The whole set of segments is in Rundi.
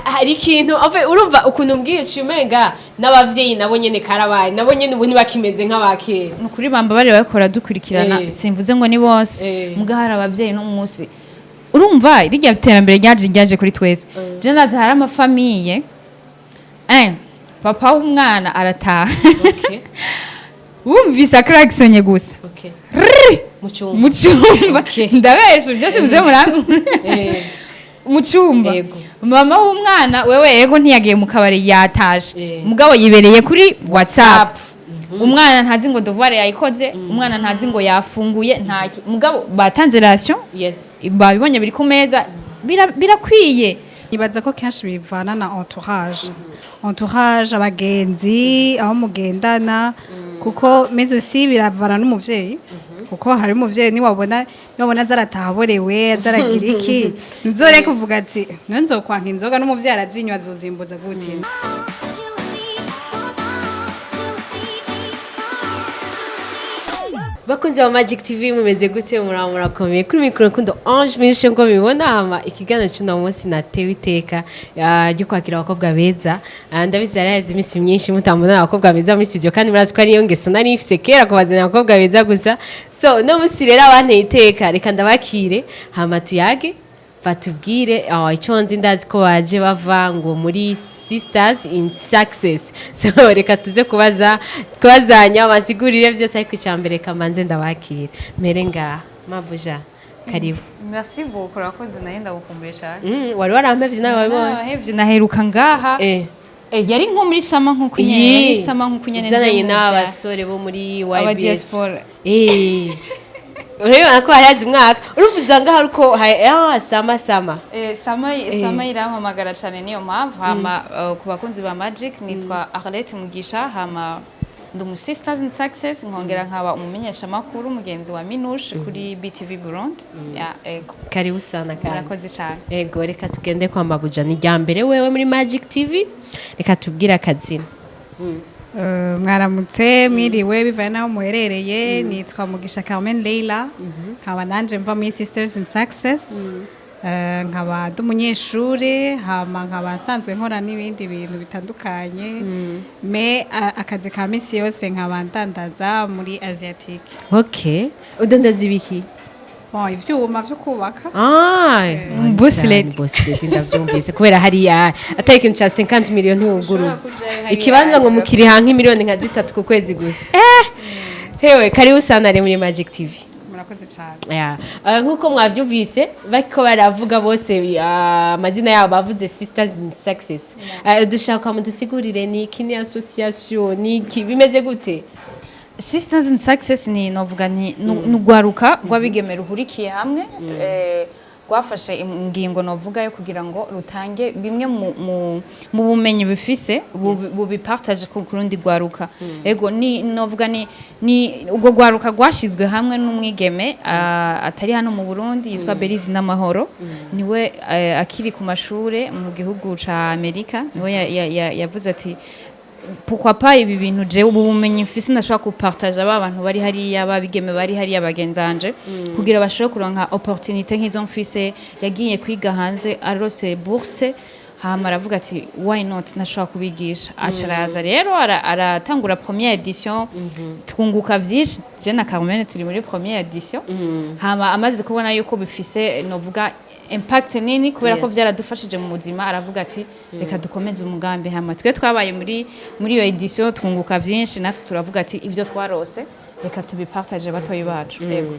Hari ikintu urumva ukuntu mbwiye uciye umenga n'abavyeyi nabo nyene karabaye, nabo nyene ubu ntibakimeze nk'abakera. Ni ukuri, bamba bari bakora dukurikirana. Simvuze ngo ni bose, muga hari abavyeyi no munsi urumva rirya terambere ryaje kuri twese. Je ndazi hari ama familles, papa w'umwana arataha, wumvise aklaxonye gusa Mu cyumba. Mu cyumba. Ndabesha byose bize muramwe mu cyumba. Mama w'umwana wewe, ego, ntiyagiye mu kabari, yataje, mugabo yibereye kuri WhatsApp. Umwana ntazi ngo devoir yayikoze, umwana ntazi ngo yafunguye, ntaki, mugabo batanze ration, babibonye biri ku meza, birakwiye. Nibaza ko kenshi bivana na entourage, abagenzi aho mugendana, kuko mais aussi biravana n'umuvyeyi, kuko hari umuvyeyi niwabona azarataha aborewe, azaragira iki, ntuzore kuvuga ati none nzokwanka inzoga n'umuvyeyi arazinywa, azozimbuza gute? 1, 2, 3, 4, 2, 3. Bakunzi ba Magic TV, mumeze gute? Muraba murakomeye? Kuri mikoro Rukundo Ange Minshe, ngo mubibona. Hama ikiganiro cy'uno munsi natewe iteka ryo kwakira abakobwa beza. Ndabizi yaraheze iminsi myinshi mutamubona abakobwa beza muri studio, kandi murazi ko ariyo ngeso nari mfise kera, kubazanira abakobwa beza gusa. So no munsi rero abanteye iteka, reka ndabakire, hama tuyage, batubwire. Icyo nzi, ndazi ko baje bava ngo muri Sisters in Success, so reka tuze kubaza, kubazanya, basigurire byose. Ariko icya mbere kamanze ndabakira, mbere ngaha mabuja, karibu. Merci beaucoup, urakoze, nayo ndagukumbuye cyane. Wari warampevye nawe wabibonye. Nahevye, naheruka ngaha. Yari nko muri summer, nkuko nyene yari summer, nkuko nyene nje Izananye mu n'abasore bo muri aba YBS diaspora. Urabibona ko hari hazi umwaka, urumva usanga hari uko summer summer. Summer, summer irampamagara cyane, niyo mpamvu. Hama ku bakunzi ba Magic, nitwa Arlette Mugisha, hama ndi umu Sisters in Success, nkongera nkaba umumenyeshamakuru mugenzi wa Minouche kuri BTV Burundi. Ya, ego. Karibu sana kandi. Murakoze cyane. Ego, reka tugende kwa mabuja. Ni rya mbere wewe muri Magic TV, reka tubwire akazina. Mwaramutse, mwiriwe, bivanye n'aho muherereye. Nitwa Mugisha Carmen Leila, nkaba nanje mva muri Sisters in Success. Nkaba ndi umunyeshuri, hama nkaba nsanzwe nkora n'ibindi bintu bitandukanye, mais akazi ka misi yose nkaba ndandaza muri Asiatique. Okay, udandaza ibiki? Bon, ivyuma vyo kubaka. Ah, Boss lady. Boss lady, ndavyumvise kubera hariya atari ikintu ca 50 miliyoni ntiwuguruza. Ushobora kujayo hariya. Ikibanza ngo mukiriha nk'imiliyoni nka 3 ku kwezi gusa. Tewe, karibu sana ari muri Magic TV. Murakoze cyane. Yeah. Nk'uko mwavyumvise bariko baravuga bose, amazina yabo bavuze Sisters in Success. Dushaka mudusigurire ni iki, ni association, ni iki, bimeze gute? Sisters in Success ni, novuga ni urwaruka rw'abigeme ruhurikiye hamwe, rwafashe ingingo, novuga, yo kugira ngo rutange bimwe mu bumenyi bifise, bubipartage ku rundi rwaruka. Ego, ni novuga ni urwo rwaruka rwashizwe hamwe n'umwigeme atari hano mu Burundi yitwa Berizi n'Amahoro. Niwe akiri ku mashure mu gihugu ca Amerika, niwe yavuze ati: "Pourquoi pas ibi bintu jewe, ubu bumenyi mfise, ndashobora kupartager ba bantu bari hariya, babigeme bari hariya bagenzanje, kugira bashobore kuronka opportunité nk'izo mfise." Yagiye kwiga hanze, arose bourse, hama aravuga ati: "Why not ntashobora kubigisha?" Aca araza rero aratangura première édition, twunguka vyinshi. Je na Carmen turi muri première édition. Hama amaze kubona yuko bifise, novuga, impact nini, kubera ko byaradufashije mu buzima, aravuga ati: "Reka dukomeze umugambi." Hama twe twabaye muri iyo édition, twunguka vyinshi natwe, turavuga ati: "Ibyo twarose reka tubipartage batoyi bacu." Yego.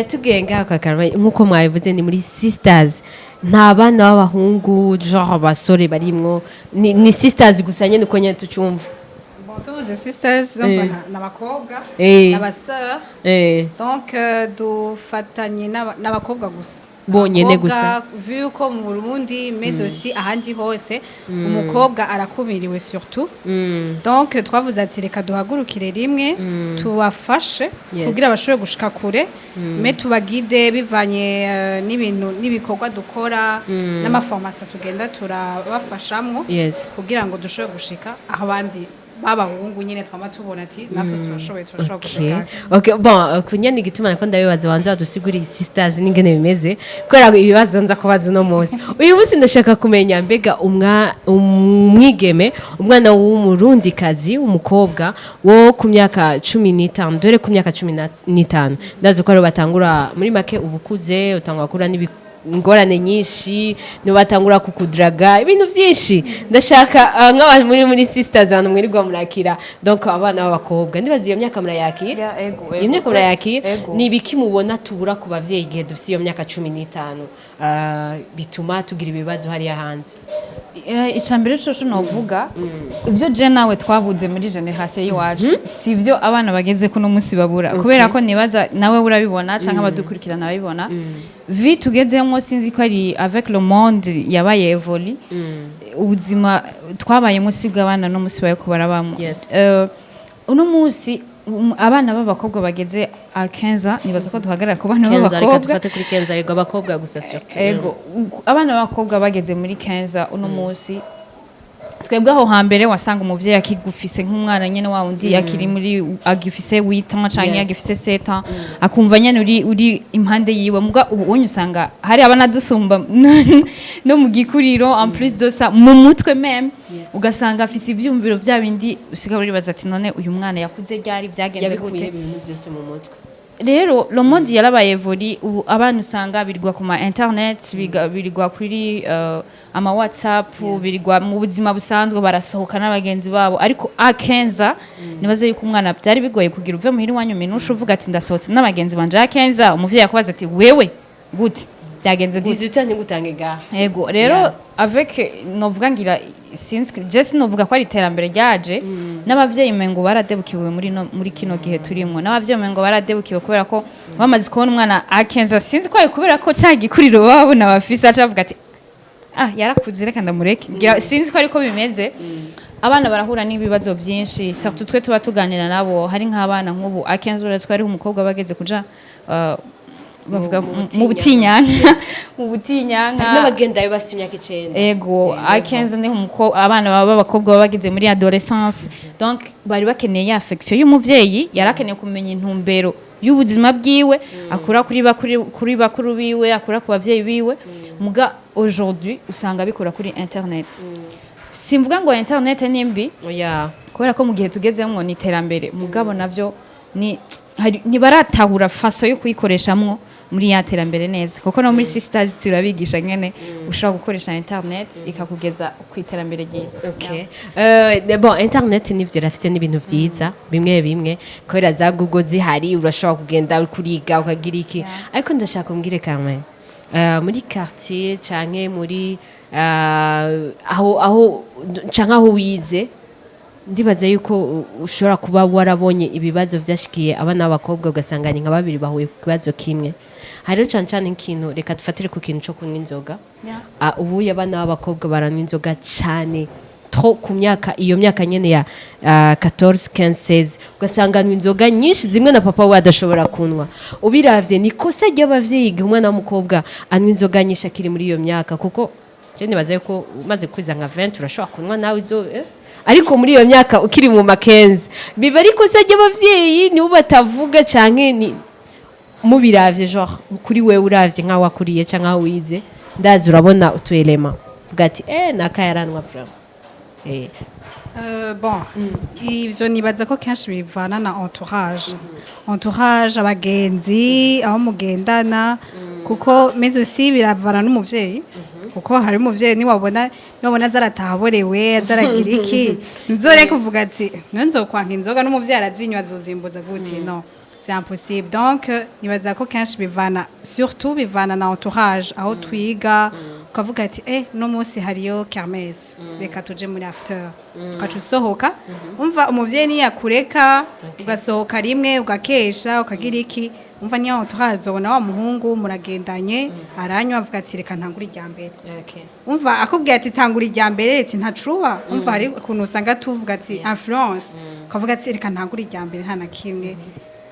Tugiye ngaha kwa Carmen, nk'uko mwabivuze ni muri Sisters, nta bana b'abahungu, genre abasore barimwo, ni sisters gusa nyene, uko nyene tucumva. Bon, tuvuze sisters, urumva n'abakobwa, n'aba sœurs. Donc dufatanye n'abakobwa gusa. Bonyene Abakobwa, gusa. Vu ko mu Burundi, mais aussi ahandi hose, umukobwa arakumiriwe surtout. Donc twavuze ati: "Reka duhagurukire rimwe, tubafashe kugira bashobore gushika kure, mais tubagide bivanye n'ibintu n'ibikorwa dukora n'ama formations tugenda turabafashamwo, kugira ngo dushobore gushika aho abandi B'abahungu nyine twama tubona ati natwe turashoboye, turashobora gushika. Okay, bon, kunyana igituma nako ndabibaza, banza badusigurire Sisters n'ingene bimeze, kubera ibibazo nza kubaza uno munsi. Uyu munsi ndashaka kumenya mbega umwigeme, umwana w'umurundikazi, umukobwa wo ku myaka 15, dore ku myaka 15, ndazi ko aribo batangura muri make ubukuze, utangura gukura n'ibi ingorane nyinshi, nibo batangura kukudaraga ibintu byinshi. Ndashaka nk'abantu muri Sisters, abantu mwirirwa murakira donc abana b'abakobwa, ndibaza iyo myaka murayakira? Yeah, ego, Iyo ego. myaka murayakira? Ego. Ni ibiki mubona tubura ku bavyeyi igihe dufite iyo myaka 15, bituma tugira ibibazo hariya hanze? Ica mbere coco novuga, ibyo je nawe twabuze muri génération y'iwacu si byo abana bageze kuno munsi babura, kubera ko nibaza nawe urabibona canke abadukurikirana babibona, vie tugezemo, sinzi ko ari avec le monde yabaye évolué, ubuzima twabayemo si bw'abana no munsi bariko barabamo. Uno munsi abana b'abakobwa bageze a 15 ans, nibaza ko duhagarara ku bana Kenza, reka b'abakobwa. Dufate kuri Kenza, yego, abakobwa gusa surtout. Ego, abana b'abakobwa bageze muri 15 uno munsi, twebwe aho hambere wasanga umuvyeyi akigufise nk'umwana nyene wa wundi akiri muri agifise 8 ans canke agifise 7 ans, akumva nyene uri impande yiwe. Muga ubu unyu usanga hari abanadusumba no mu gikuriro, en plus de ça mu mutwe même, ugasanga afise ivyumviro vya bindi usigaye uribaza ati: "None uyu mwana yakuze ryari? Byagenze Yabikuye gute?" ibintu byose mu mutwe. Rero le monde yarabaye évolué. Ubu abana usanga birirwa ku ma internet, birirwa kuri ama WhatsApp, birirwa mu buzima busanzwe, barasohoka n'abagenzi babo. Ariko a 15, nibaze yuko umwana byari bigoye kugira uve muhira iwanyu minusha uvuga ati: "Ndasohotse n'abagenzi banje." A 15 umuvyeyi akubaza ati: "Wewe gute? Byagenze gute?" 18 ans ntigutange gaha. Ego, rero avec novuga ngira sinzi, je sinovuga ko ari iterambere ryaje, n'abavyeyi mengo baradebukiwe muri no, muri kino gihe turimwo, n'abavyeyi mengo baradebukiwe kubera ko bamaze kubona umwana akenza, sinzi ko ari kubera ko ca gikuriro baba babona bafise, aca bavuga ati: "Ah, yarakuze, reka ndamureke." Ngira sinzi ko ariko bimeze. Abana barahura n'ibibazo byinshi, surtout twe tuba tuganira nabo. Hari nk'abana nk'ubu akenza urazi ko hariho umukobwa bageze kuja bavuga mu mu butinyanka, mu butinyanka. Hari n'abagenda bafite imyaka 9. Ego, akenze niho abana baba b'abakobwa baba bageze muri adolescence, donc bari bakeneye ya affection y'umuvyeyi. Yarakeneye kumenya intumbero y'ubuzima bwiwe, akura kuri bakuru biwe, akura ku bavyeyi biwe. Muga aujourd'hui usanga bikora kuri internet. Simvuga ngo internet ni mbi, Oya. kubera ko mu gihe tugezemwo ni iterambere, mugabo navyo ni ntibaratahura façon yo kuyikoreshamwo muri ya terambere neza, kuko no muri Sisters turabigisha ngene ushobora gukoresha internet ikakugeza ku iterambere ryiza. Okay. Bon, internet nivyo irafite n'ibintu vyiza bimwe bimwe, kubera za Google zihari, urashobora kugenda kuriga ukagira iki. Ariko ndashaka umbwire kamwe, muri quartier canke muri aho canke aho wize, ndibaza yuko ushobora kuba warabonye ibibazo vyashikiye abana b'abakobwa, ugasanga ni nka babiri bahuye ku kibazo kimwe. Hariho cane cane ikintu, reka dufatire ku kintu co kunywa inzoga. Ubu abana b'abakobwa baranywa inzoga cane trop ku myaka, iyo myaka nyene ya 14, 15, 16, ugasanga anywa inzoga nyinshi zimwe na papa we adashobora kunywa. Ubiravye ni kosa ry'abavyeyi igihe umwana w'umukobwa anywa inzoga nyinshi akiri muri iyo myaka, kuko je nibaza yuko umaze kwiza nka 20 urashobora kunywa nawe izo, eh? Ariko muri iyo myaka ukiri mu makenzi, biba ari ikosa ry'abavyeyi nibo batavuga, canke ni mubiravye, genre kuri wewe uravye nkaho wakuriye canke aho wize, ndazi urabona utuelema vuga ati: "Eh, naka yaranwa vraiment." Bon, ivyo nibaza ko kenshi bivana na entourage, abagenzi aho mugendana, kuko mais aussi biravana n'umuvyeyi, kuko hari umuvyeyi niwabona zaratahaborewe zaragira iki, nzoreka kuvuga ati: "None nzokwanka inzoga n'umuvyeyi arazinywa, azozimbuza gute?" Non, c'est impossible. Donc nibaza ko kenshi bivana, surtout bivana na entourage, aho twiga, ukavuga ati: "Eh, no munsi hariyo kermesse, reka tuje muri after." Ukaca usohoka, umva umuvyeyi niyakureka ugasohoka rimwe, ugakesha, ukagira iki, umva niyo entourage, uzobona wa muhungu muragendanye aranywa, avuga ati: "Reka ntangure irya mbere." Umva akubwiye ati: "Tangura irya mbere," ati: "Ntacuba." Umva hari ukuntu usanga tuvuga ati influence, ukavuga ati: "Reka ntangure irya mbere, nta na kimwe."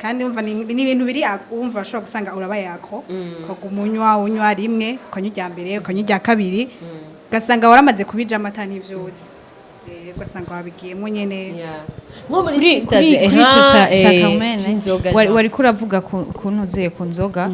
Kandi umva ni ibintu biri umva ushobora gusanga urabaye yako, ukaguma unywa, unywa rimwe, ukanywa irya mbere, ukanywa irya kabiri, ugasanga waramaze kubija amata ntivyuzi. Ugasanga wabigiyemo nyene. Yeah. Nko muri Kuri Sisters, kuri ico ca Carmen, c'inzoga, wari wariko uravuga ku ntuzuye ku nzoga,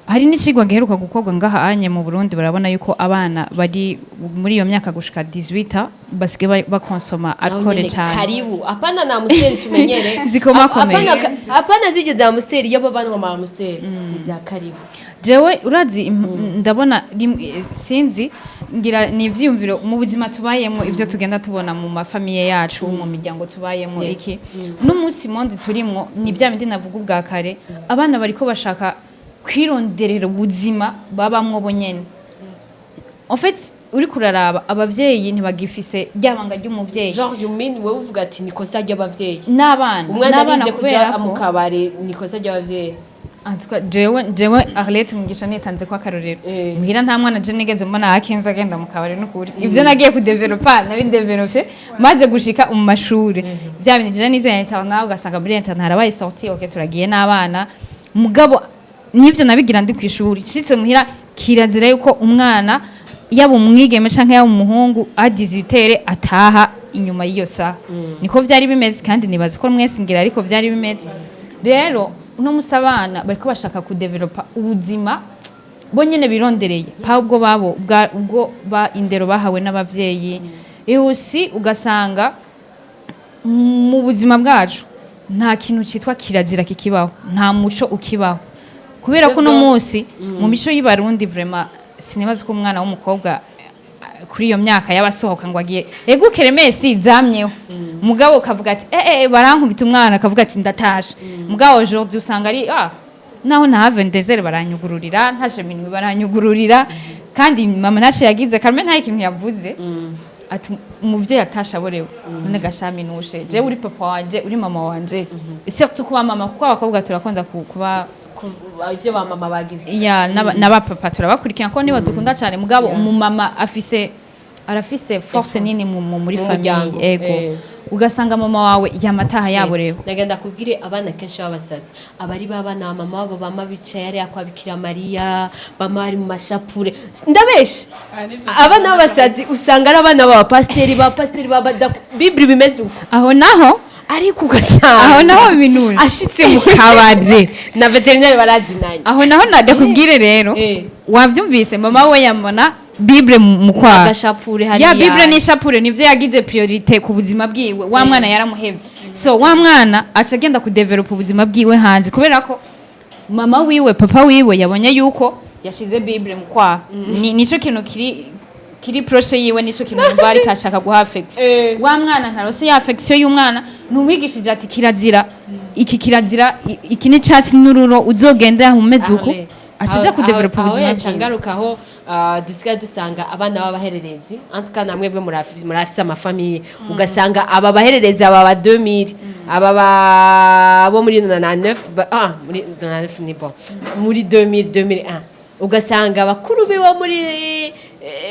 hari n'icigwa giheruka gukorwa ngaha anye mu Burundi. Barabona yuko abana bari muri iyo myaka gushika 18 basigaye bakonsoma Aho alcool nyene. cyane. Karibu, hapana na Amstel tumenyere. Zikomakomeye. Hapana zije za Amstel, yabo banywa ma Amstel, ni za karibu. Jewe urazi ndabona sinzi, ngira ni ivyiyumviro mu buzima tubayemo, ibyo tugenda tubona mu ma familles yacu, mu miryango tubayemo. Iki n'umunsi monde turimwo ni bya bindi navuga ubwa kare, abana bariko bashaka kwironderera ubuzima babamwo bo nyene. En fait, uri kuraraba abavyeyi ntibagifise ryabanga ry'umuvyeyi. Genre, you mean wewe uvuga ati ni kosa ry'abavyeyi? N'abana. Umwana N'abana, arinze kubera kuja ko mu kabare ni kosa ry'abavyeyi? En tout cas, jewe Arlette Mugisha nitanze ko akarorero. Muhira nta mwana je nigeze mbona akenze agenda mu kabari, n'ukuri. Ivyo nagiye kudevelopa, nabidevelope maze gushika mu mashuri. Bya bintu je nize internat, ugasanga muri internat harabaye sortie, okay, turagiye n'abana. Mugabo nivyo nabigira ndi kwishuri. Nshitse muhira, kirazira yuko umwana, yaba umwigeme canke yaba umuhungu, a 18 ataha inyuma y'iyo saha. Niko vyari bimeze, kandi nibaza ko mwese ngira ariko vyari bimeze. Rero uno musi abana bariko bashaka kudevelopa ubuzima bo nyene birondereye, pa ubwo babo ubwo ba indero bahawe n'abavyeyi. Ehosi ugasanga mu buzima bwacu nta kintu citwa kirazira kikibaho, nta muco ukibaho, kubera Ivyo ko uno vyose. munsi mu mico y'Ibarundi, vraiment, sinibaza ko umwana w'umukobwa kuri iyo myaka yabasohoka ngo agiye ego kermesse zamyeho, mugabo ukavuga ati barankubita, umwana akavuga ati ndatashe. Mugabo aujourd'hui usanga ari naho ntahave ndezere baranyugururira, ntaje minwe baranyugururira, kandi mama ntaco yagize, Carmen nta kintu yavuze, ati umuvyeyi atashe aborewe. None gashaminushe, jewe uri papa wanje, uri mama wanje, surtout kuba mama, kuko abakobwa turakunda kuba Ivyo ba mama bagize. Ya, n'abapapa turabakurikirana ko niba dukunda cyane, mugabo umumama afise, arafise force nini muri Mu famille. muryango, Ego. Ugasanga mama wawe yamataha yaborewe. Nagenda kubwire, abana kenshi babasazi abari babana ba mama babo bama bicaye hariya kwa Bikira Mariya, bama bari mu mashapure. Ndabeshe? Abana b'abasazi usanga ari abana b'abapasiteri, ba pasiteri baba bibiri bimeze uko. Aho naho Ariko ugasanga aho naho binuje ashitse mu kabare na veterinary barazinanye. Aho naho nadakubwire rero, wavyumvise, mama we yamana Bible mu kwaha. Agashapure hariya. Ya Bible n'ishapure nivyo yagize priorité ku buzima bwiwe. Wa mwana yaramuhevye, so wa mwana aca agenda kudevelopa ubuzima bwiwe hanze, kubera ko mama wiwe, papa wiwe yabonye yuko yashize Bible mu kwaha. Nico kintu kiri proche yiwe, nico kintu yumva ariko ashaka guha affection. Wa mwana ntarose ya affection y'umwana, ntumwigishije ati kirazira iki, kirazira iki, ni catsi n'ururo, uzogenda umeze uku, aca aja kudevelopa ubuzima bwiwe. Yacangarukaho dusigaye dusanga abana b'abahererezi, en tout cas namwe bwe murafise ama familles, ugasanga aba bahererezi, aba ba 2000, aba bo muri 99, muri 99 ni bon, muri 2000, 2001, ugasanga abakuru be bo muri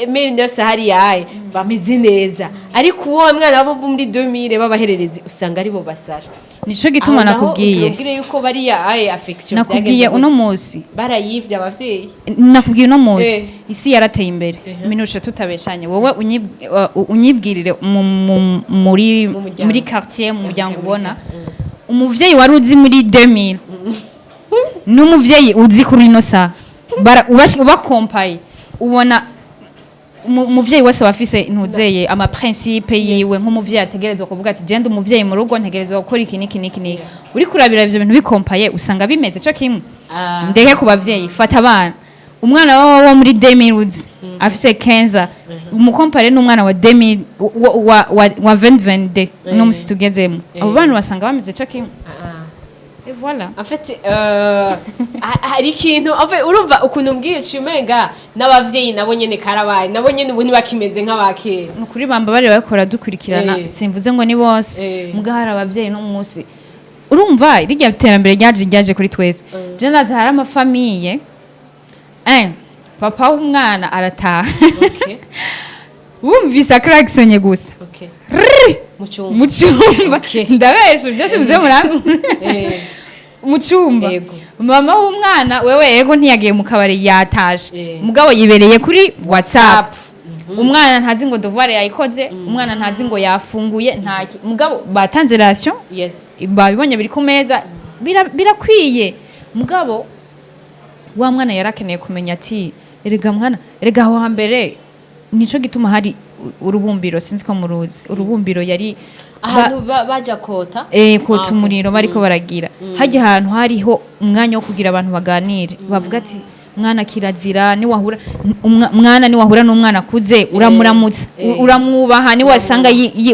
1900 hariya bameze neza, ariko uwo mwana bo muri 2000 b'abahererezi usanga ari bo basara. Nico gituma Aho naho nakubwiye. ubwire yuko bariya aye affection Nakubwiye vyagenze uno gute? munsi Barayivye abavyeyi. Nakubwiye uno munsi isi yarateye imbere, minushe tutabeshanye, wowe unyibwirire muri Mu muryango. muri quartier, mu muryango, ubona umuvyeyi wari uzi muri 2000 n'umuvyeyi uzi kuri ino saha, ubakompaye, ubona umuvyeyi wese aba afise ntuzeye ama principe yiwe, nk'umuvyeyi ategerezwa kuvuga ati genda umuvyeyi mu rugo ntegerezwa gukora iki n'iki n'iki n'iki. Uri kurabira ivyo bintu bikompaye, usanga bimeze co kimwe. Ndeke ku bavyeyi, fata abana, umwana wawe wo muri 2000 uzi afise 15, umukompare n'umwana wa 2000 wa 2022, uno musi tugezemo, abo bana basanga bameze co kimwe. Et voilà. En fait, hari ikintu, en fait, urumva ukuntu mbwiye umenga n'abavyeyi nabo nyene karabaye, nabo nyene ubu ntibakimeze nk'abakera. Ni ukuri, bamba bari bakora dukurikirana. Simvuze ngo ni bose, muga hari abavyeyi no munsi, urumva rirya terambere ryaje kuri twese. Je ndazi hari ama familles, papa w'umwana arataha, wumvise akragisonye gusa Mu cyumba. Mu cyumba. Ndabesha byose bize murangu mu cyumba. Mama w'umwana wewe, ego, ntiyagiye mu kabari, yataje, mugabo yibereye kuri WhatsApp. Umwana ntazi ngo devoir yayikoze, umwana ntazi ngo yafunguye, ntaki. Mugabo batanze ration, babibonye, biri ku meza, birakwiye. Mugabo wa mwana yarakeneye kumenya ati: "Erega mwana, erega aho hambere nico gituma hari urubumbiro." Sinzi ko muruzi urubumbiro, yari ahantu baja kota. Kota umuriro, bariko baragira hajya ahantu hariho umwanya wo kugira abantu baganire, bavuga ati: "Mwana, kirazira, niwahura mwana, niwahura n'umwana akuze uramuramutsa, uramwubaha, niwasanga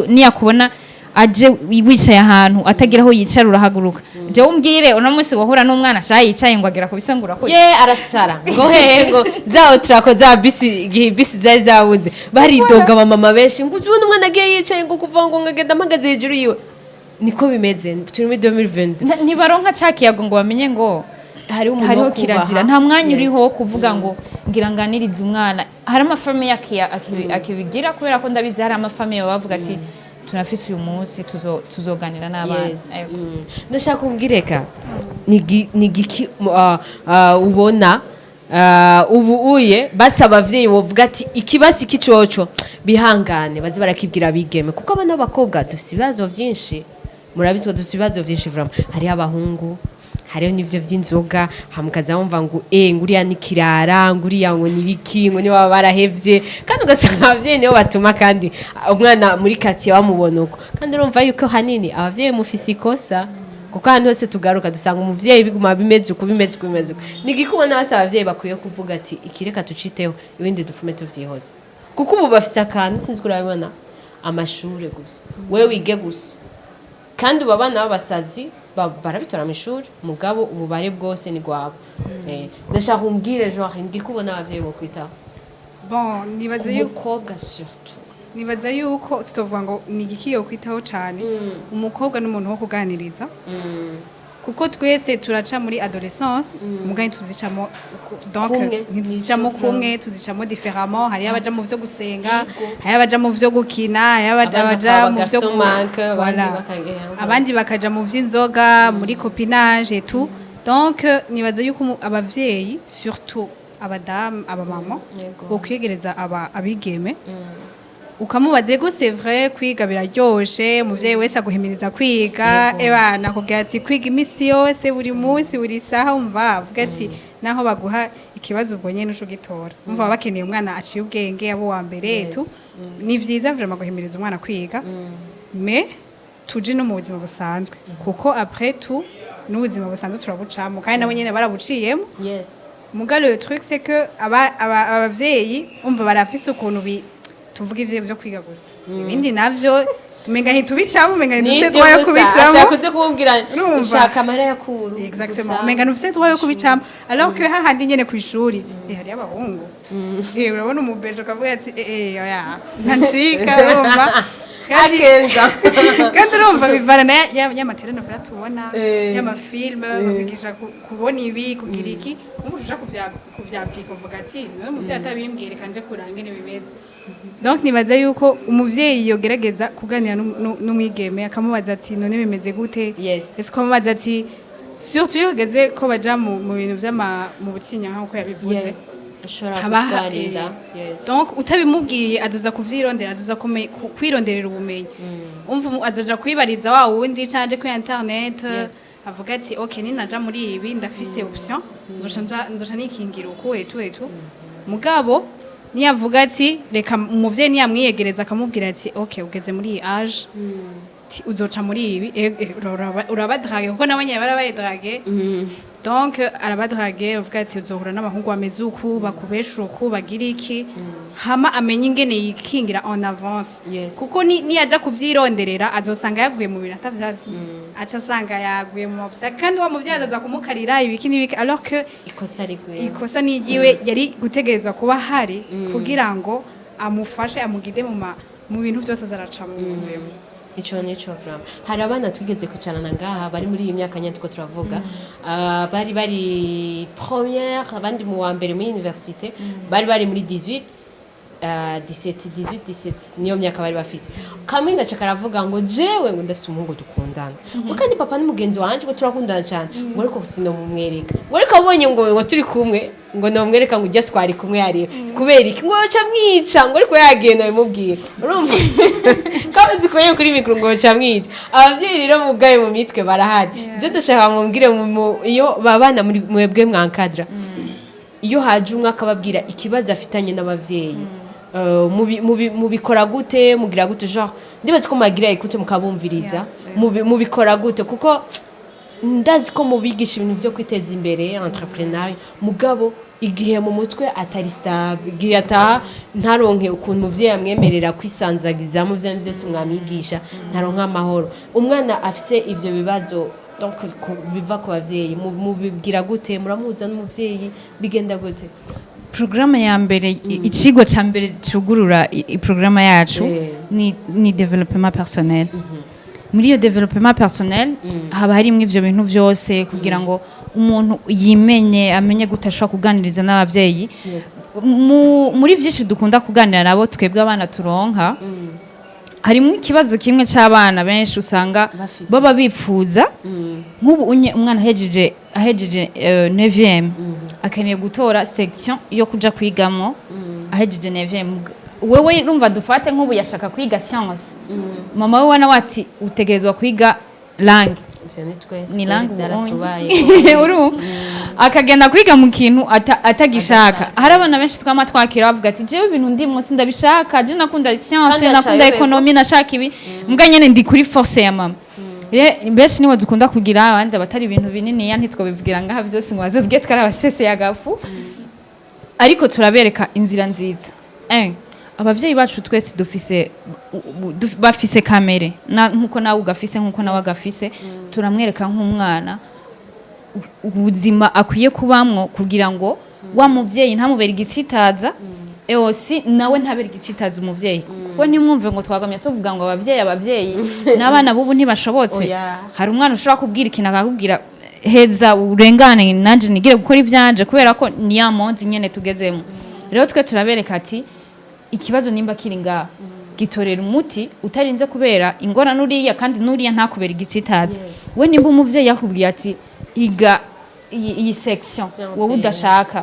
niyakubona aje wicaye ahantu atagira aho yicara, urahaguruka." Jewe umbwire, uno munsi wahura n'umwana sha yicaye ngo agera kubise ngo urakoze. Ye, arasara ngo hehe, ngo za Otraco, za bisi, igihe bisi zari zabuze, baridoga abamama benshi ngo uzubona umwana agiye yicaye, ngo kuva ngo ngagenda mpagaze hejuru yiwe. Niko bimeze, turi muri 2022. Ntibaronka ca kiyago ngo bamenye ngo hariho umuntu hariho wo kubaha. Kirazira, nta mwanya uriho wo kuvuga ngo ngira nganirize umwana. Hari ama familles akibigira, kubera ko ndabizi hari ama familles baba bavuga ati: "Turafise uyu munsi tuzoganira n'abana." Ego. Ndashaka kumbwireka ni giki ubona ubu uye basi abavyeyi bovuga ati ikibasi kicoco bihangane baze barakibwira abigeme, kuko abana b'abakobwa dufise ibibazo vyinshi, murabizi ko dufise ibibazo vyinshi vraiment. Hariho abahungu, hariho n'ivyo vy'inzoga, hamukaza wumva ngo nguriya ni kirara, nguriya ngo nibiki, ngo niba barahevye, kandi ugasanga abavyeyi nibo batuma kandi umwana muri quartier bamubona uko. Kandi urumva yuko hanini abavyeyi mufise ikosa, kuko ahantu hose tugaruka dusanga umuvyeyi biguma bimeze uko, bimeze uko, bimeze uko. Ni igikubona bose abavyeyi bakwiye kuvuga ati: "Ikireka tuciteho, ibindi dufume tuvyihoze," kuko ubu bafise akantu, sinzi ko urabibona, amashure gusa, wewe wige gusa. Kandi ubu abana b'abasazi barabitora mu ishuri, mugabo ububare bwose ni gwabo. Ndashaka umbwire genre ndikubona abavyeyi bo kwitaho Bon, nibaza yuko umukobwa surtout. Nibaza yuko tutovuga ngo ni igiki yo kwitaho cyane. Umukobwa n'umuntu wo kuganiriza, kuko twese turaca muri adolescence, mugani tuzicamo donc Kumwe. ntituzicamo kumwe, tuzicamo différemment. Hariyo abaja mu vyo gusenga, hariyo abaja mu vyo gukina, hariyo Abandi abaja bakaba mu vyo garçon manque, abandi Voilà. Abandi bakaja mu vy'inzoga, muri copinage et tout. Donc nibaza yuko abavyeyi, surtout abadamu, abamama, bokwiyegereza aba abigeme, ukamubaza: "Ego, c'est vrai, kwiga biraryoshe, umuvyeyi wese aguhimiriza kwiga." Ebana akubwira ati: "Kwiga imisi yose, buri munsi, buri saha." Umva avuga ati naho baguha ikibazo ubwo nyene uca ugitora. Umva baba bakeneye umwana aciye ubwenge, abo wa mbere tu. Ni vyiza vraiment guhimiriza umwana kwiga, mais tuje no mu buzima busanzwe, kuko après tout n'ubuzima busanzwe turabucamo, kandi nabo nyene barabuciyemo. Muga le truc, c'est que aba abavyeyi umva barafise ukuntu bi tuvuga ivyo vyo kwiga gusa, ibindi navyo umenga ntitubicamo, umenga ntidufise Nivyo droit yo gusa kubicamo. Ashaka uze kumubwira Urumva? shaka amahera ya kuru. Exactement. Gusa. Umenga ntufise droit yo kubicamo, alors que hahandi nyene kw'ishuri hariyo abahungu, urabona umubejo ukavuga ati: "Eh, oya, ntancika." Urumva? Akenza. Kandi urumva bivana na y'ama télénovela tubona, y'ama films bakwigisha kubona ibi, kugira iki. Umva uja kuvyapika, uvuga ati: "None umuvyeyi atabimbwiye, reka nje kuranga ingene bimeze." Donc nibaza yuko umuvyeyi yogerageza kuganira n'umwigeme, akamubaza ati: "None bimeze gute?" Ese ukamubaza ati, surtout iyo hageze ko baja mu bintu vy'ama mu butinya, nk'uko yabivuze, Ashobora kutwarinda. Donc utabimubwiye azoza kuvyirondera, azoza kwironderera ubumenyi. Umva azoja kwibariza wa wundi canje kuri internet, avuga ati: "Ok, ninaja muri ibi ndafise option, nzoca nikingira uku etu etu." Mugabo niyavuga ati reka, umuvyeyi niyamwiyegereza akamubwira ati: "Ok, ugeze muri iyi âge, uzoca muri ibi, urabadrague," kuko nabo nyene barabaye dragué. Donc arabadrague, uvuga ati: "Uzohura n'abahungu bameze uku, bakubesha uku, bagira iki," hama amenye ingene yikingira en avance. Kuko niyaja kuvyironderera azosanga yaguye mu bintu atavyazi, aca asanga yaguye mu mabusaka, kandi wa muvyeyi azoza kumukarira ibiki n'ibiki, alors que ikosa rigwiye. Ikosa nigiwe, yari gutegereza kuba hari kugira ngo amufashe, amugide mu bintu byose azaraca mu buzima. Ico nico vraiment. Hari abana twigeze kwicarana ngaha bari muri iyi myaka nyene tuko turavuga. Bari première, abandi mu wa mbere muri université, bari muri 18. 17, 18, 17, niyo myaka bari bafise. Kamwe gaca karavuga ngo jewe ngo ndafise umuhungu dukundana, ngo kandi papa ni mugenzi wanje, ngo turakundana cyane, ngo ariko sinomumwereka, ngo ariko abonye ngo turi kumwe, ngo nomwereka ngo ujya twari kumwe hariya kubera iki, ngo yoca mwica, ngo ariko yagenda bimubwira. Urumva kabuze ko kuri mikoro ngo yoca mwica. Abavyeyi rero mugaye mu mitwe barahari. Je ndashaka mumbwire iyo babana muri mwebwe mwankadra, iyo haje umwe akababwira ikibazo afitanye n'abavyeyi, mubikora gute? Mugira gute? Genre ndibaza ko mwagira écoute, mukabumviriza. Mubikora gute? Kuko ndazi ko mubigisha ibintu byo kwiteza imbere, entrepreneur, mugabo igihe mu mutwe atari stable, igihe ataha ntaronke ukuntu umuvyeyi amwemerera kwisanzagiza mu vyo byose mwamwigisha, ntaronke amahoro. Umwana afise ivyo bibazo, donc biva ku bavyeyi, mubibwira gute? Muramuhuza n'umuvyeyi? Bigenda gute? Porogaramu ya mbere, icigwa ca mbere cugurura porogaramu yacu ni développement personnel. Muri iyo développement personnel haba harimwo ivyo bintu vyose kugira ngo umuntu yimenye, amenye gute ashobora kuganiriza n'abavyeyi. Muri vyinshi dukunda kuganira nabo twebwe, abana turonka, harimo ikibazo kimwe c'abana benshi usanga Bafise. baba bipfuza. Nk'ubu umwana ahejeje 9e, akeneye gutora section yo kuja kwigamwo. Ahejeje 9e, wewe urumva, dufate nk'ubu yashaka kwiga science, mama we nawe ati utegerezwa kwiga langue. Ivyo ni twese. Ni langue. Byaratubaye. Urumva akagenda kwiga mu kintu atagishaka. Hari abana benshi twama twakira bavuga ati jewe ibintu ndimwo sindabishaka, je nakunda science, Kandi nakunda ashaka économie, nashaka ibi, mbwa nyene ndi kuri force ya mama. Benshi nibo dukunda kugira, abandi abatari ibintu bininiya ntitwobivugira ngaha byose ngo bazovuge twari abaseseye agafu, ariko turabereka inzira nziza. Abavyeyi bacu twese dufise bafise kamere nkuko nawe ugafise, nkuko nawe agafise. Turamwereka nk'umwana ubuzima akwiye kubamwo kugira ngo wa muvyeyi ntamubere igitsitaza, eosi nawe ntabere igitsitaza umuvyeyi, kuko ntimwumve ngo twagamye tuvuga ngo abavyeyi n'abana b'ubu ntibashobotse. Oya. Hari umwana ushobora kubwira ikintu akakubwira heza urengane nanje nigire gukora ivyanje, kubera ko ni ya monde nyene tugezemo. Rero twe turabereka ati ikibazo nimba kiri ngaha, gitorera umuti utarinze kubera ingorane uriya, kandi n'uriya ntakubera igitsitaza. We nimba umuvyeyi yakubwiye ati iga iyi section Science, wowe udashaka,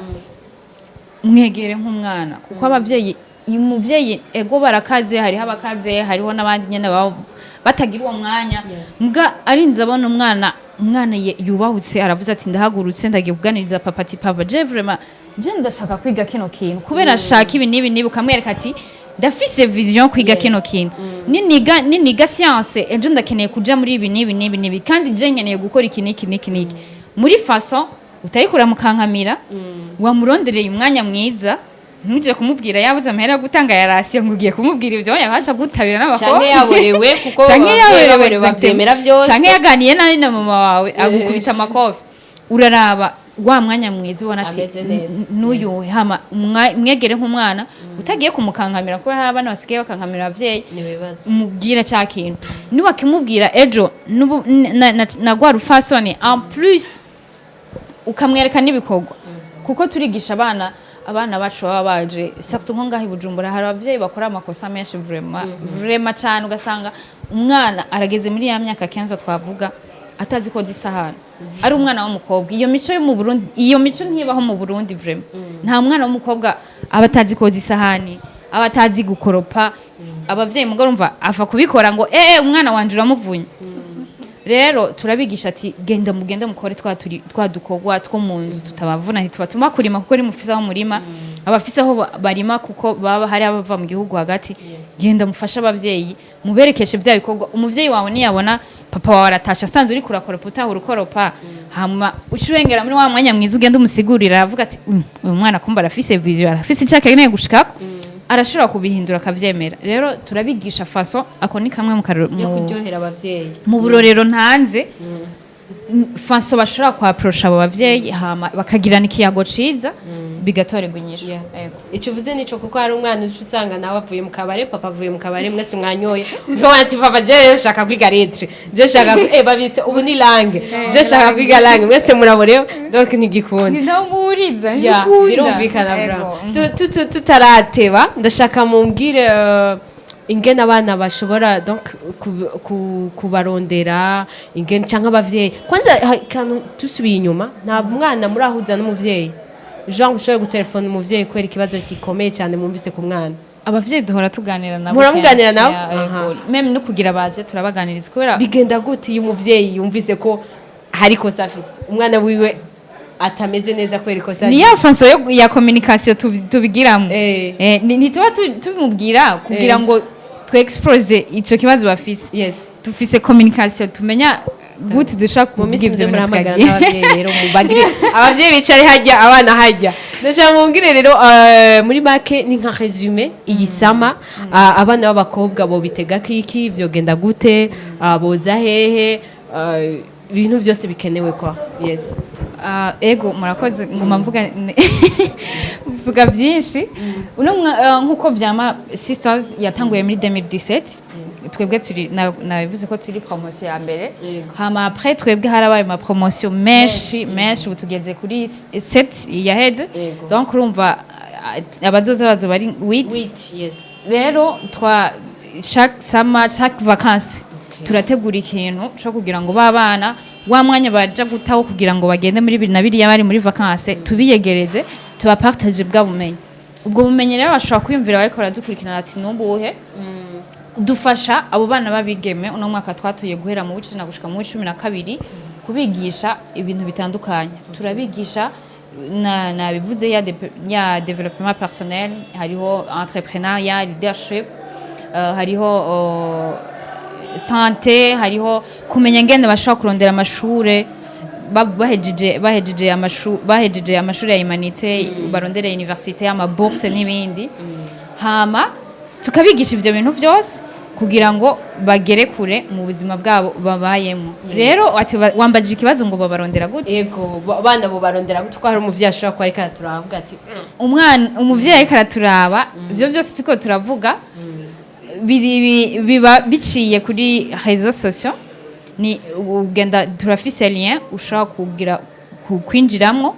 mwegere nk'umwana, kuko abavyeyi, umuvyeyi ego barakaze, hariho abakaze, hariho n'abandi nyene baba batagira uwo mwanya. Mbwa arinze abona umwana yubahutse, aravuze ati ndahagurutse, ndagiye kuganiriza papa, ati papa, je vraiment je ndashaka kwiga kino kintu kubera ashaka ibi n'ibi n'ibi. Ukamwereka ati ndafise vision yo kwiga kino kintu, niniga science ejo ndakeneye kuja muri ibi n'ibi n'ibi n'ibi, kandi je nkeneye gukora iki n'iki n'iki n'iki, muri façon utariko uramukankamira, wamurondereye umwanya mwiza, ntuje kumubwira yabuze amahera yo gutanga ya ration ngo ugiye kumubwira ibyo yabasha gutabira n'abakobwa. Canke yaborewe, kuko Canke abavyeyi yaborewe, baborewe exactement. bavyemera vyose. Canke yaganiye nabi na mama wawe agukubita amakofi. Uraraba wa mwanya mwiza ubona ati Ameze neza. N'uyu hama mwegere nk'umwana utagiye kumukankamira, kuko hari abana basigaye bakankamira abavyeyi. Ni ibibazo. Umubwire cya kintu, niwakimubwira ejo na rwa rufasoni, en plus ukamwereka n'ibikorwa, kuko turigisha abana bacu baba baje, surtout nko ngaho i Bujumbura hari abavyeyi bakora amakosa menshi, vraiment, vraiment cyane. Ugasanga umwana arageze muri ya myaka 15 twavuga, atazi koza isahani, ari umwana w'umukobwa. Iyo mico yo mu Burundi, iyo mico ntibaho mu Burundi, vraiment. Nta mwana w'umukobwa aba atazi koza isahani, aba atazi gukoropa. Abavyeyi mugo urumva ava kubikora ngo umwana wanje uramuvunye. Rero turabigisha ati genda mugende mukore twa turi twa dukorwa two mu nzu tutabavuna, ntitubatuma kurima, kuko ni mufise aho murima, abafise aho barima, kuko baba hari abava mu gihugu hagati. Genda mufashe abavyeyi, muberekeshe bya bikorwa. Umuvyeyi wawe niyabona papa wawe aratasha asanzwe uri kurakoropa, utahura ukoropa, hama uca urengera muri wa mwanya mwiza, ugenda umusigurira, aravuga ati "Uyu mwana kumva arafise vision, arafise icyo akeneye gushikako, arashobora kubihindura akavyemera." Rero turabigisha façon, ako ni kamwe mu Yo kuryohera abavyeyi. mu burorero ntanze. Façon bashobora kwapprocha abo bavyeyi, hama bakagirana ikiyago ciza, bigatorerwa inyishu. Ego. Icyo uvuze nico, kuko hari umwana uca usanga nawe avuye mu kabare, papa avuye mu kabare, mwese mwanyoye, niyo ati: "Papa, je nshaka kwiga lettres, je nshaka babita ubu ni langue, je nshaka kwiga langue." Mwese muraborewe, donc ntigikunda. Ni naho muhuriza. Ya, ntibikunda. Birumvikana. Ego. Vraiment. Tutarateba, ndashaka mumbwire ingene abana bashobora donc kubarondera, ingene canke abavyeyi kwanza. Kantu tusubiye inyuma, nta mwana murahuza n'umuvyeyi, genre ushobora gutelefona umuvyeyi kubera ikibazo gikomeye cyane mwumvise ku mwana? Abavyeyi duhora tuganira nabo Muhora muganira kenshi, nabo? ya, ego. Même no kugira baze turabaganiriza kubera Bigenda gute iyo umuvyeyi yumvise ko hari ikosa afise, umwana wiwe atameze neza kubera ikosa? Ni ya façon ya communication tubigiramo. Ntituba tumubwira kugira ngo twexpose ico kibazo bafise. Dufise communication, tumenya gute dushobora Mu kuvuga minsi ivyo muze bintu murahamagara tukagira. n'abavyeyi rero, mubagire abavyeyi bicare hajya, abana hajya. Ndashaka mumbwire rero, muri make ni nka résumé iyi summer, abana b'abakobwa bo bitega kiki, vyogenda gute, boza hehe, ibintu byose bikenewe kwa, yes. Ah, ego, murakoze. Nguma mvuga byinshi. Uno nkuko vyama, Sisters yatanguye muri 2017. Twebwe turi nabivuze ko turi promotion ya mbere. Hama après twebwe harabaye ma promotion menshi menshi, ubu tugeze kuri 7 yaheze. Donc urumva, abazoza bazoba ari 8. Huit, yes. Rero twa chaque summer, chaque vacances, turategura ikintu cyo kugira ngo ba bana, wa mwanya baja gutaho kugira ngo bagende muri bibiri na biriya bari muri vacances, tubiyegereze, tubapartage bwa bumenyi. Ubwo bumenyi rero bashobora kwiyumvira bariko baradukurikirana ati nubuhe dufasha abo bana babigeme. Uno mwaka twatuye guhera mu w'icenda gushika mu w'12 kubigisha ibintu bitandukanye. Turabigisha na nabivuze ya développement personnel, hariho entrepreneuriat, leadership, hariho santé, hariho kumenya ngene bashobora kurondera amashure bahejeje amashuri ya humanités, barondera université, ama bourse n'ibindi. Hama tukabigisha ivyo bintu byose kugira ngo bagere kure mu buzima bwabo babayemo. Rero ati wambajije ikibazo ngo babarondera gute? Yego, abana bo barondera gute, ko hari umuvyeyi ashobora kuba ariko turavuga ati Umwana, umuvyeyi ariko araturaba, ivyo byose turiko turavuga biba biciye kuri réseaux sociaux. Ni ugenda, turafise lien ushobora kugira kwinjiramwo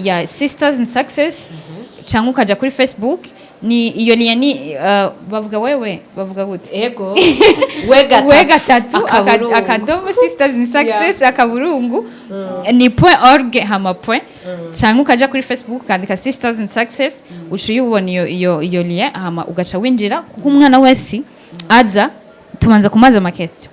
ya Sisters in Success, cyangwa ukaja kuri Facebook. Ni iyo lien, ni bavuga, wewe bavuga gute? Ego, we gatatu, we gatatu akaburungu. Akadomo Sisters in Success akaburungu ni point org hama point, cyangwa ukaja kuri Facebook ukandika Sisters in Success, uca uyibona iyo lien, hama ugaca winjira. Kuko umwana wese aza tubanza kumaza ama question.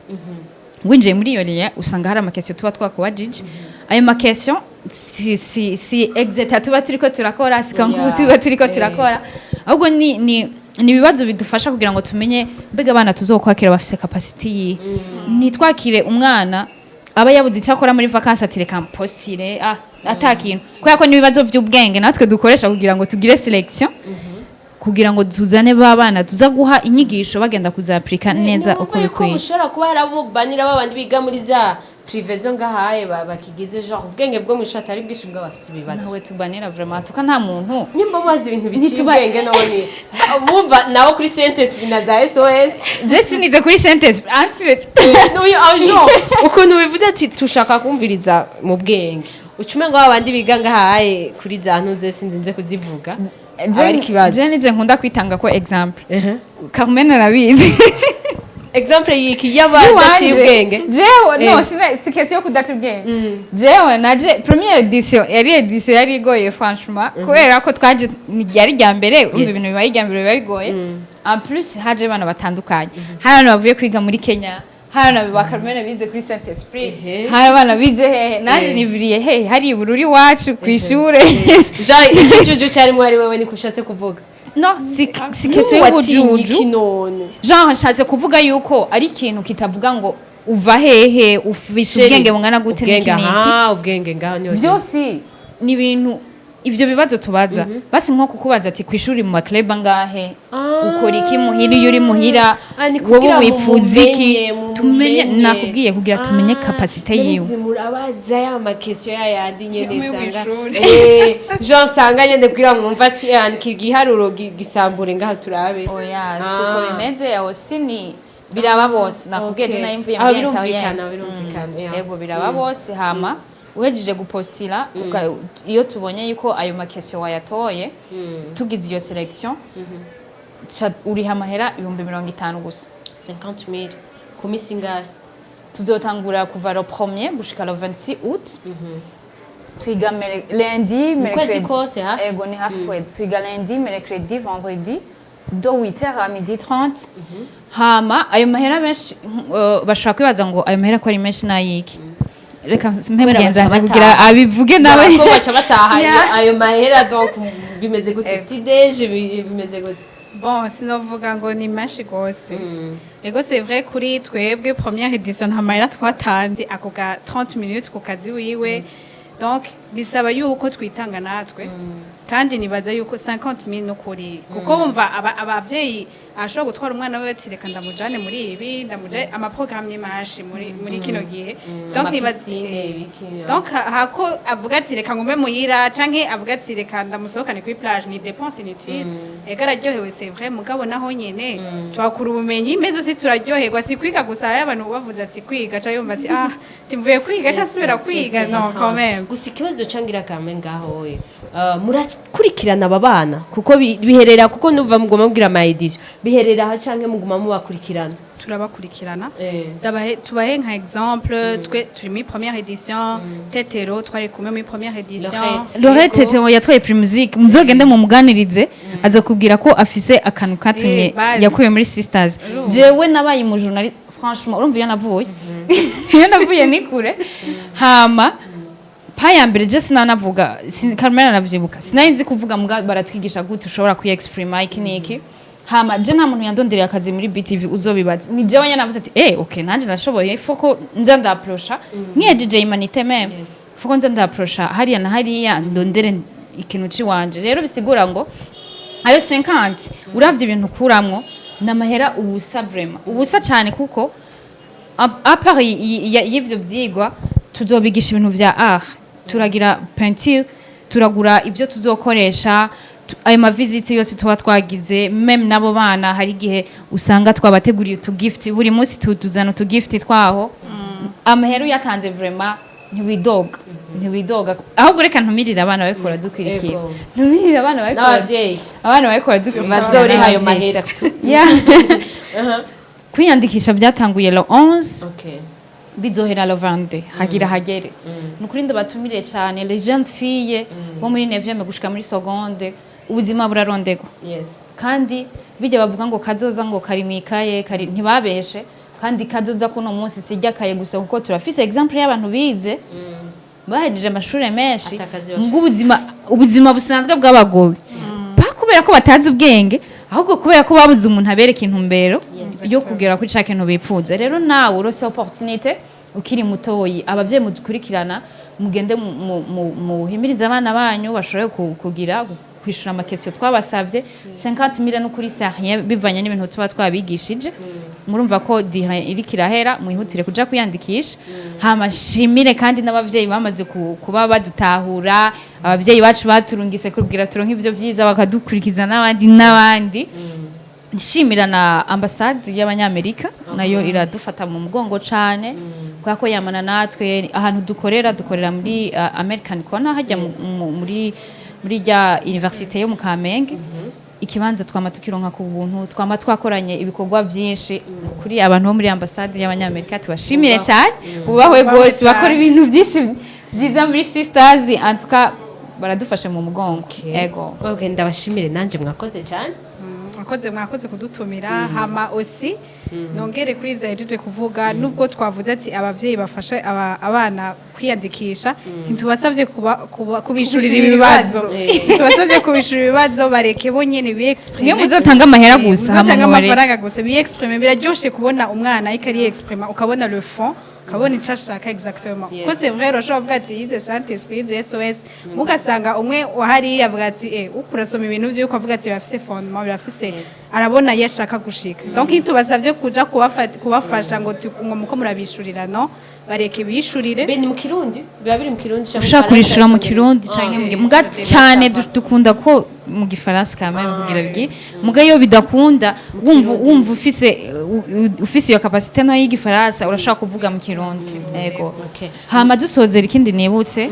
Winjiye muri iyo lien usanga hari ama question tuba twakubajije. Ayo ma question si exeta tuba turiko turakora, si concours tuba turiko turakora, ahubwo ni ibibazo bidufasha kugira ngo tumenye mbega abana tuzokwakira bafise capacité yihe. Ntitwakire umwana aba yabuze icyo akora muri vacances ati reka mpostire ata kintu, kubera ko n'ibibazo by'ubwenge natwe dukoresha kugira ngo tugire sélection, kugira ngo tuzane ba bana tuza guha inyigisho bagenda kuzapurika neza uko Numva yuko bikwiye. Mushobora kuba hari abo banira babandi biga muri za privé zo ngahaye bakigize genre ubwenge bwo mw'ishuri atari bwinshi bw'abafise ibibazo. Ntawe tubanira vraiment, tuka nta muntu. Nyimba mubazi ibintu biciye ubwenge, none bumva nabo kuri Saint Esprit na za SOS. Je sinize kuri Saint Esprit entre N'uyu ajo ukuntu bivuze ati tushaka kumviriza mu bwenge, ucume ngo abandi biga ngahaye kuri za ntuze, sinzi nze kuzivuga, aba ari ikibazo. Je nije nkunda kwitanga ko exemple, Carmen arabizi. Exemple yiki y'abadaciye ubwenge? Jewe no si question yo kudaca ubwenge. Jewe naje première édition, yari édition yari igoye franchement, kubera ko twaje yari rya mbere. Urumva, ibintu bibaye irya mbere biba bigoye. En plus haje abana batandukanye, hari abana bavuye kwiga muri Kenya, hari abana ba Carmen bize kuri Saint Esprit, hari abana bize hehe, naje nivuriye hehe, hari i Bururi iwacu ku ishure. Jean, ikijuju cyarimo ari wewe, niko ushatse kuvuga? No, si question y'ubujuju. Iki none? Jean nshatse kuvuga yuko ari ikintu kitavuga ngo uva hehe, ufise Chéri, ubwenge bungana gute, ubwenge n'iki n'iki. Aha, ubwenge ngaho niho. Byose ni ibintu. Ivyo bibazo tubaza, basi nko kukubaza ati kwishuri mu ma club angahe, ukora iki muhira, iyo uri muhira, Ah, ni wowe kugira wipfuza iki, mumenye, tumenye. Mumenye. Nakubwiye kugira tumenye capacité yiwe. Narizi murabaza ya ma questions ya yandi nyene Yo usanga mw'ishuri. Jean usanga nyene kugira mwumva ati "Ah, iki giharuro gisambure ngaha turabe." Oya, si uko bimeze. Aho sini biraba bose, nakubwiye, je nari mvuye Ah, muri birumvikana, interien. Birumvikana, yeah. Yego, biraba bose. Hama uhejeje gupostira, iyo tubonye yuko ayo ma questions wayatoye, tugize iyo sélection, uriha amahera 50,000 gusa. 50,000 ku misi ingahe? Tuzotangura kuva le premier gushika le 26 août. Twiga lundi, Mu kwezi mercredi. kose hafi? Ego, ni hafi kwezi. Twiga lundi, mercredi, vendredi, de 8h à midi 30. Hama ayo mahera, benshi bashobora kwibaza ngo ayo mahera ko ari menshi n'ayiki. Reka mpe Kubera mugenzi baca wanje kugira bataha. abivuge nawe. Ko baca bataha Yeah. ayo mahera, donc bimeze gute? Petit déj bimeze gute? Bon, sinovuga ngo ni menshi gose. Ego, c'est vrai, kuri twebwe première édition nta mahera twatanze, ako ga 30 minutes ku kazi wiwe. Donc bisaba yuko twitanga natwe, kandi nibaza yuko 50,000 nukuri, kuko wumva abavyeyi ashobora gutwara umwana we ati reka ndamujane muri ibi, ndamujane ama programme ni menshi muri kino gihe. Donc nibaza Ama piscine, ibiki, ya. Donc hako avuga ati reka ngume muhira, canke avuga ati reka ndamusohokane kuri plage, ni dépense inutile. Ega araryohewe, c'est vrai, mugabo naho nyene twakura ubumenyi, mais aussi turaryoherwa. Si kwiga gusa. Hari abantu bavuze ati kwiga, ca yumva ati ah, timvuye kwiga ca asubira kwiga. Non, quand même. Gusa ikibazo cangira kame ngaho we, murakurikirana aba bana kuko biherera, kuko nuva muguma mubwira ama édition biherera aha, canke muguma mubakurikirana? Turabakurikirana. Tubahe nka exemple, twe turi muri première édition, Tetero twari kumwe muri première édition. Lorette. Lorette. Yego. Tetero yatwaye Primusic. Muzogende mu muganirize, aza kubwira ko afise akantu katumye Eh, bazi. yakuye muri Sisters. Jewe nabaye mu journaliste, franchement, urumva iyo navuye ni kure. Hama pa ya mbere je sinanavuga, Carmela aravyibuka, sinari nzi kuvuga, muga baratwigisha gute ushobora kuyexprima iki n'iki. Hama je nta muntu yandondereye akazi muri BTV, uzobibaza, ni jewe nyene navuze ati okay, nanje nashoboye, foko nza ndaprosha nk'iyejeje humanité même, foko nza ndaprosha hariya na hariya, ndondere ikintu ciwanje. Rero bisigura ngo ayo 50, uravye ibintu ukuramwo, namahera ubusa, vraiment ubusa cyane, kuko à part y'ivyo vyigwa, tuzobigisha ibintu vya art, turagira peinture, turagura ivyo tuzokoresha, ayo ma visite yose tuba twagize, même nabo bana hari igihe usanga twabateguriye utugift, buri munsi tuzana utugift twaho. Amahera uyatanze, vraiment ntiwidoga, ntiwidoga. Ahubwo reka ntumirire abana bariko baradukurikira. Yego. Ntumirire abana bariko N'abavyeyi. Abana bariko baradukurikira. Bazoriha ayo mahera. Yeah. Kwiyandikisha byatanguye le 11, Okay. bizohera le 22, hagira hagere. Ni ukuri ndabatumire cyane, les jeunes filles bo muri 9e gushika muri seconde. Ubuzima burarondegwa, kandi bijya bavuga ngo kazoza ngo kari mwikaye kari, ntibabeshe. Kandi kazoza kuno munsi sijya kaye gusa, kuko turafise exemple y'abantu bize, bahejeje amashuri menshi, Atakazi bafise. ngo ubuzima busanzwe bw'abagowe, pa kubera ko batazi ubwenge, ahubwo kubera ko babuze umuntu abereka intumbero yo kugera kuri ca kintu bipfuza. Rero nawe urose opportunité ukiri mutoyi, abavyeyi mudukurikirana, mugende muhimirize abana banyu bashobore kugira kwishura ama questions twabasavye. 50 mille n'ukuri c'est rien bivanye n'ibintu tuba twabigishije. Murumva ko diha iriko irahera, mwihutire kuja kwiyandikisha. Hama shimire kandi n'abavyeyi bamaze kuba badutahura, abavyeyi bacu baturungise kugira turonke ivyo vyiza, bakadukurikiza n'abandi n'abandi. Nshimira na ambasade y'Abanyamerika, nayo iradufata mu mugongo cane, kubera ko yamana natwe ahantu dukorera. Dukorera muri American Corner, hajya muri rya université yo mu Kamenge. Ikibanza twama tukironka ku buntu, twama twakoranye ibikorwa byinshi. Kuri abantu bo muri ambasade y'Abanyamerika tubashimire cyane, bubahwe rwose, bakora ibintu byinshi byiza muri Sisters. En tout cas baradufashe mu mugongo, ego. Okay, ndabashimire nanje, mwakoze cyane. Mwakoze kudutumira. Hama aussi nongere kuri ivyo yahejeje kuvuga, nubwo twavuze ati abavyeyi bafashe abana kwiyandikisha, ntitubasavye kubishurira ibibazo, tubasavye kubishurira ibibazo, bareke bo nyene biexprime. Niyo muzotanga amahera gusa, hama muzotanga mubareke. Amafaranga gusa, biexprime. Biraryoshe kubona umwana ariko ari exprima, ukabona le fond. Akabona ico ashaka exactement. Yes. Ko c'est vrai, urashobora kuvuga ati yize Saint Esprit, yize SOS, mugasanga umwe wahariya avuga ati uko urasoma ibintu vy'uko avuga ati birafise fondement, birafise, arabona iyo ashaka gushika. Donc iyo tubasavye kuja kubafasha ngo muko murabishurira, no bareke bishurire. Be ni mu Kirundi, biba biri mu Kirundi canke mu Ushaka Faransa, kurishura mu Icongereza? Kirundi canke mu muga cyane dukunda ko mu Gifaransa quand même kugira bigi, muga iyo bidakunda, wumva ufise iyo capacité no y'Igifaransa, urashaka kuvuga mu Kirundi, yego. Okay. Hama dusozera, ikindi nibutse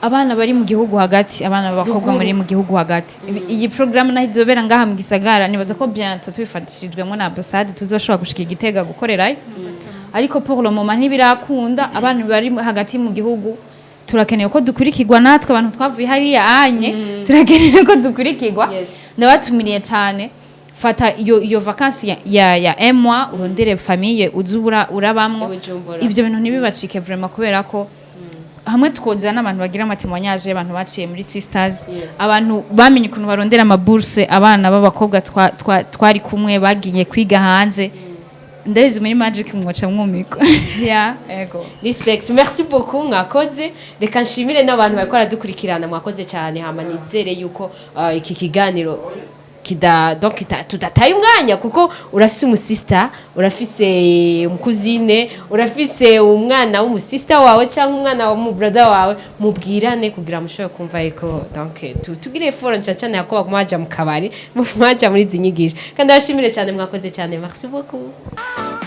abana bari mu gihugu hagati, abana b'abakobwa muri mu gihugu hagati, iyi programme naho izobera ngaha mu gisagara, nibaza ko bientôt tubifashijwemo na ambassade tuzoshobora gushika i Gitega gukorerayo, ariko pour le moment ntibirakunda. Abana bari hagati mu gihugu, turakeneye ko dukurikirwa. Natwe abantu twavuye hariya anye, turakeneye ko dukurikirwa. Ndabatumiriye cyane, fata iyo vacances ya un mois, urondere famille uze urabamwo. I Bujumbura. Ivyo bintu ntibibacike vraiment, kubera ko hamwe twoza n'abantu bagira ama témoignages, abantu baciye muri Sisters, abantu bamenye ukuntu barondera ama bourses, abana b'abakobwa twari kumwe bagiye kwiga hanze, ndabizi muri Magic mwoca mwumiko ya ego. Respect, merci beaucoup, mwakoze. Reka nshimire n'abantu bariko baradukurikirana, mwakoze cyane. Hama nizere yuko iki kiganiro kida donc tudataye umwanya, kuko urafise umusista, urafise umu cousine, urafise umwana w'umusista wawe cyangwa umwana w'umu brother wawe, mubwirane kugira mushobore kumva yuko donc tugire effort nca cyane yako baguma baja mu kabari, mwaja muri izi nyigisho. Kandi abashimire cyane, mwakoze cyane, merci beaucoup. Oh.